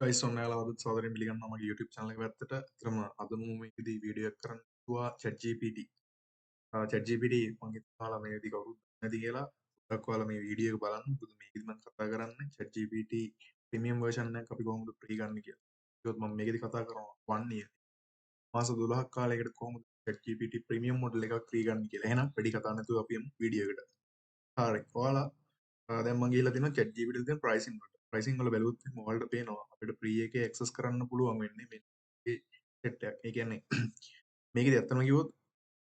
Guys, ඔන්න ඔයාලා අදත් සාදරයෙන් පිළිගන්නවා මගේ YouTube channel එක පැත්තට. ඇත්තටම අද මම මේකෙදී වීඩියෝ එකක් කරන්න හිතුවා ChatGPT. ChatGPT මං හිතුවා ඔයාලා මේ විදිහ කවුරුත් නැති කියලා. පොඩ්ඩක් ඔයාලා මේ වීඩියෝ එක බලන්න. මොකද මේකෙදි මං කතා කරන්නේ ChatGPT premium version එකක් අපි කොහොමද ෆ්‍රී ගන්න කියලා. ඒකත් මම මේකෙදි කතා කරනවා 1 year. මාස 12ක් කාලයකට කොහොමද ChatGPT premium model එකක් ෆ්‍රී ගන්න කියලා. එහෙනම් වැඩි කතා නැතුව අපි යමු වීඩියෝ එකට. හරි. ඔයාලා දැන් මං ගිහිල්ලා තියෙනවා ChatGPT වල තියෙන ප්‍රයිසිං වලට. ප්‍රයිසිං වල බැලුවොත් එහෙම ඔයාලට පේනවා අපිට ෆ්‍රී එකේ ඇක්සස් කරන්න පුළුවන් වෙන්නේ මේ සෙට් එකක්. ඒ කියන්නේ මේකෙදි ඇත්තම කිව්වොත්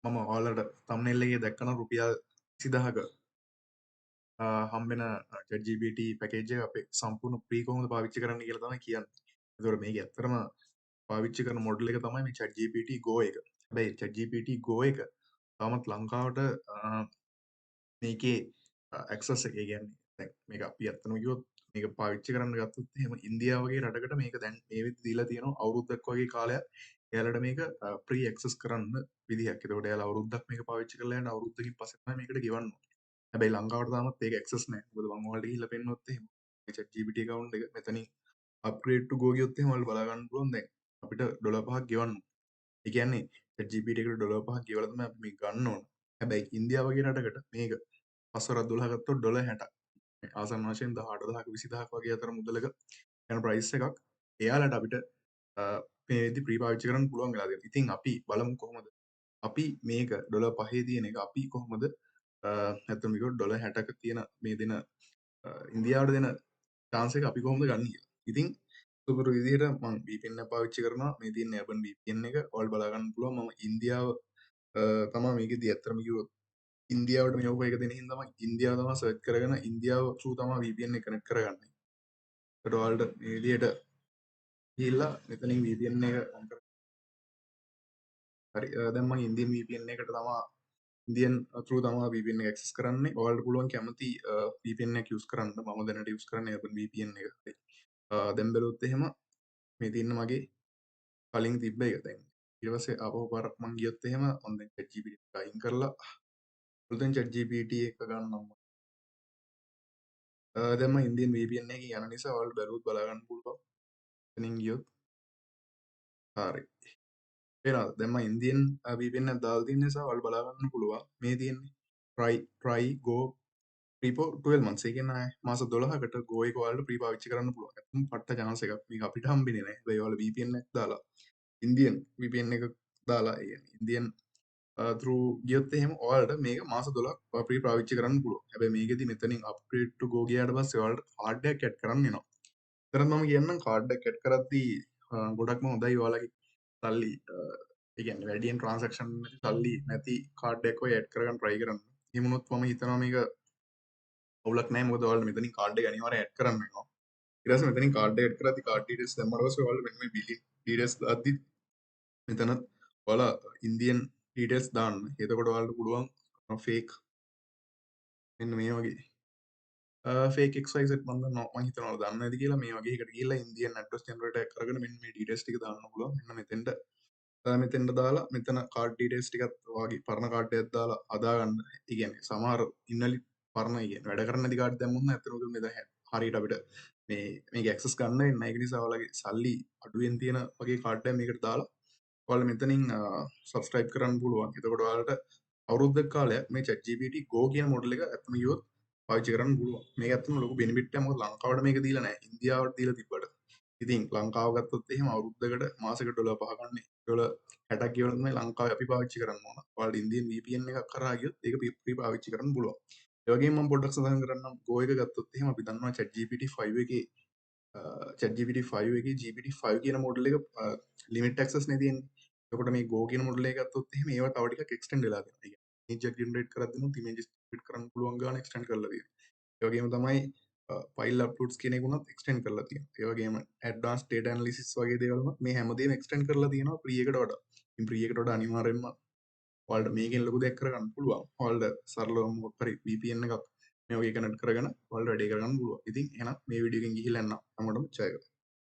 මම ඔයාලට thumbnail එකේ දැක්කනම් රුපියල් 20000ක හම්බෙන ChatGPT package එක අපේ සම්පූර්ණ ෆ්‍රී කොහොමද පාවිච්චි කරන්න කියලා තමයි කියන්නේ. ඒතකොට මේක ඇත්තටම පාවිච්චි කරන මොඩල් එක තමයි මේ ChatGPT Go එක. හැබැයි ChatGPT Go එක තාමත් ලංකාවට මේකේ ඇක්සස් එක, ඒ කියන්නේ දැන් මේක අපි ඇත්තටම කිව්වොත් මේක පාවිච්චි කරන්න ගත්තොත් එහෙම ඉන්දියාව වගේ රටකට මේක දැන් මේ විදිහට දීලා තියෙනවා අවුරුද්දක් වගේ කාලයක් එයාලට මේක ෆ්‍රී ඇක්සස් කරන්න විදිහක්. එතකොට එයාලා අවුරුද්දක් මේක පාවිච්චි කරලා යන අවුරුද්දකින් පස්සේ තමයි මේකට ගෙවන්න ඕනේ. හැබැයි ලංකාවට තාමත් ඒක ඇක්සස් නෑ. මොකද මං ඔයාලට ගිහිල්ලා පෙන්නුවොත් එහෙම මේ ChatGPT account එක මෙතනින් අප්ග්‍රේඩ් ටු go ගියොත් එහෙම ඔයාලට බලා ගන්න පුළුවන් දැන් අපිට ඩොලර් 5ක් ගෙවන්න ඕනේ. ඒ කියන්නේ ChatGPT එකට ඩොලර් 5ක් ගෙවලා තමයි අපි මේක ගන්න ඕන. හැබැයි ඉන්දියාව වගේ රටකට මේක පස් වරක් 12 ගත්තොත් ඩොලර් 60ක්. ආසන්න වශයෙන් 18000ක 20000ක වගේ අතර මුදලක යන ප්‍රයිස් එකක් එයාලට අපිට මේ වෙද්දි ෆ්‍රී පාවිච්චි කරන්න පුළුවන් වෙලා තියෙනවා. ඉතින් අපි බලමු කොහොමද අපි මේක ඩොලර් 5 තියෙන එක අපි කොහොමද නැත්නම් මේක ඩොලර් 60ක තියෙන මේ දෙන ඉන්දියාවට දෙන චාන්ස් එක අපි කොහොමද ගන්න කියලා. ඉතින් සුපුරු විදිහට මං VPN එක පාවිච්චි කරනවා. මේ තියෙන Urban VPN එක ඔයාලා බලා ගන්න පුළුවන්. මම ඉන්දියාව තමා මේකෙදි ඇත්තටම කිව්වොත් ඉන්දියාවට මේ ඔෆර් එක දෙන හින්දා මම ඉන්දියාව තමා සර්ච් කරගෙන ඉන්දියාව through තමා VPN එක කනෙක්ට් කරගන්නේ. ඒකට ඔයාලට මේ විදිහට ගිහිල්ලා මෙතනින් VPN එක ඔන් කර. හරි, දැන් මම ඉන්දියන් VPN එකට තමා ඉන්දියන් through තමා VPN එක ඇක්සස් කරන්නේ. ඔයාලට පුළුවන් කැමති VPN එකක් යූස් කරන්න. මම දැනට යූස් කරන්නේ Urban VPN එක. හරි. දැන් බැලුවොත් එහෙම මේ තියෙන මගේ කලින් තිබ්බ එක දැන්. ඊට පස්සේ ආපහු පාරක් මං ගියොත් එහෙම මං දැන් ChatGPT එක අයින් කරලා අලුතෙන් ChatGPT එක ගන්නම්. දැන් මං ඉන්දියන් VPN එකකින් යන නිසා ඔයාලට බැලුවොත් බලා ගන්න පුළුවන්. එතනින් ගියොත් හරි. පේනවද? දැන් මං ඉන්දියන් VPN එකක් දාලා තියෙන නිසා ඔයාලට බලා ගන්න පුළුවන්. මේ තියෙන්නේ try go free for 12 months. ඒ කියන්නේ මාස 12කට go එක ඔයාලට ෆ්‍රී පාවිච්චි කරන්න පුළුවන්. ඇත්තටම පට්ට chance එකක්. මේක අපිට හම්බෙන්නේ නැහැ. හැබැයි ඔයාලා VPN එකක් දාලා ඉන්දියන් VPN එකක් දාලා, ඒ කියන්නේ ඉන්දියන් through ගියොත් එහෙම ඔයාලට මේක මාස 12ක් ෆ්‍රී පාවිච්චි කරන්න පුළුවන්. හැබැයි මේකෙදි මෙතනින් අප්ග්‍රේඩ් ටු go ගියාට පස්සේ ඔයාලට කාඩ් එකක් ඇඩ් කරන්න වෙනවා. එතරම් මම කියන්නම් කාඩ් එකක් ඇඩ් කරද්දී ගොඩක්ම හොඳයි ඔයාලගේ සල්ලි, ඒ කියන්නේ වැඩියෙන් ට්‍රාන්සැක්ෂන් නැති සල්ලි නැති කාඩ් එකක් ඔය ඇඩ් කරගන්න try කරන්න. එහෙම වුණොත් මම හිතනවා මේක අවුලක් නෑ. මොකද ඔයාලට මෙතනින් කාඩ් එක අනිවාර්යෙන් ඇඩ් කරන්න වෙනවා. ඊට පස්සේ මෙතනින් කාඩ් එක ඇඩ් කරද්දී කාඩ් ඩීටේල්ස් දැම්මට පස්සේ ඔයාලට මෙන්න මේ බිලින් ඩීටේල්ස් දාද්දි මෙතනත් ඔයාලා ඉන්දියන් ඩීටේල්ස් දාන්න. එතකොට ඔයාලට පුළුවන් ෆේක් මෙන්න මේ වගේ ෆේක් XYZ මං දන්නවා මං හිතනවා ඔයාලා දන්නේ නැති කියලා. මේ වගේ එකට ගිහිල්ලා ඉන්දියන් ඇඩ්‍රස් ජෙනරේටර් එකක් අරගෙන මෙන්න මේ ඩීටේල්ස් ටික දාන්න පුළුවන්. මෙන්න මෙතෙන්ට දාලා මෙතන කාඩ් ඩීටේල්ස් ටිකත් ඔයාගේ පරණ කාඩ් එකක් දාලා හදාගන්න. ඒ කියන්නේ සමහර ඉන්වැලිඩ් පරණ, ඒ කියන්නේ වැඩ කරන්නේ නැති කාඩ් දැම්මොත් නම් ඇත්තටම මේ දැන් හරියට අපිට මේක ඇක්සස් ගන්න වෙන්නේ නැහැ. ඒක නිසා ඔයාලගේ සල්ලි අඩුවෙන් තියෙන වගේ කාඩ් එකක් මේකට දාලා ඔයාලා මෙතනින් සබ්ස්ක්‍රයිබ් කරන්න පුළුවන්. එතකොට ඔයාලට අවුරුද්දක කාලයක් මේ ChatGPT Go කියන මොඩල් එක ඇත්තම කිව්වොත් පාවිච්චි කරන්න පුළුවන්. මේක ඇත්තම ලොකු බෙනිෆිට් එකක්. මොකද ලංකාවට මේක දීලා නැහැ. ඉන්දියාවට දීලා තිබ්බට. ඉතින් ලංකාව ගත්තොත් එහෙම අවුරුද්දකට මාසෙකට ඩොලර් 5 ගන්න ඩොලර් 60ක් ගෙවලා තමයි ලංකාවේ අපි පාවිච්චි කරන්න ඕන. ඔයාලට ඉන්දියන් VPN එකක් කරා ගියොත් ඒක ෆ්‍රී පාවිච්චි කරන්න පුළුවන්. ඒ වගේම මම පොඩ්ඩක් සඳහන් කරන්නම් Go එක ගත්තොත් එහෙම අපි දන්නවා ChatGPT 5 එකේ, ChatGPT 5 එකේ GPT 5 කියන මොඩල් එක ලිමිට් ඇක්සස් නේ තියෙන්නේ. එතකොට මේ Go කියන මොඩල් එක ගත්තොත් එහෙම ඒවා තව ටිකක් එක්ස්ටෙන්ඩ් වෙලා තියෙනවා. ඒ කියන්නේ ඉමේජ් එකක් ජෙනරේට් කරද්දිම ඉමේජස් ජෙනරේට් කරන්න පුළුවන් ගාන එක්ස්ටෙන්ඩ් කරලා තියෙනවා. ඒ වගේම තමයි ෆයිල් අප්ලෝඩ්ස් කියන එක උනත් එක්ස්ටෙන්ඩ් කරලා තියෙනවා. ඒ වගේම ඇඩ්වාන්ස් ඩේටා ඇනලිසිස් වගේ දේවල් උනත් මේ හැමදේම එක්ස්ටෙන්ඩ් කරලා තියෙනවා ෆ්‍රී එකට වඩා. ඉතින් ෆ්‍රී එකට වඩා අනිවාර්යයෙන්ම ඔයාලට මේකෙන් ලොකු දෙයක් කරගන්න පුළුවන්. ඔයාලට සරලවම මොකක් හරි VPN එකක් මේ වගේ කනෙක්ට් කරගෙන ඔයාලට වැඩේ කරගන්න පුළුවන්. ඉතින් එහෙනම් මේ වීඩියෝ එකෙන් ගිහිල්ලා යන්න. හැමෝටම ජය වේවා.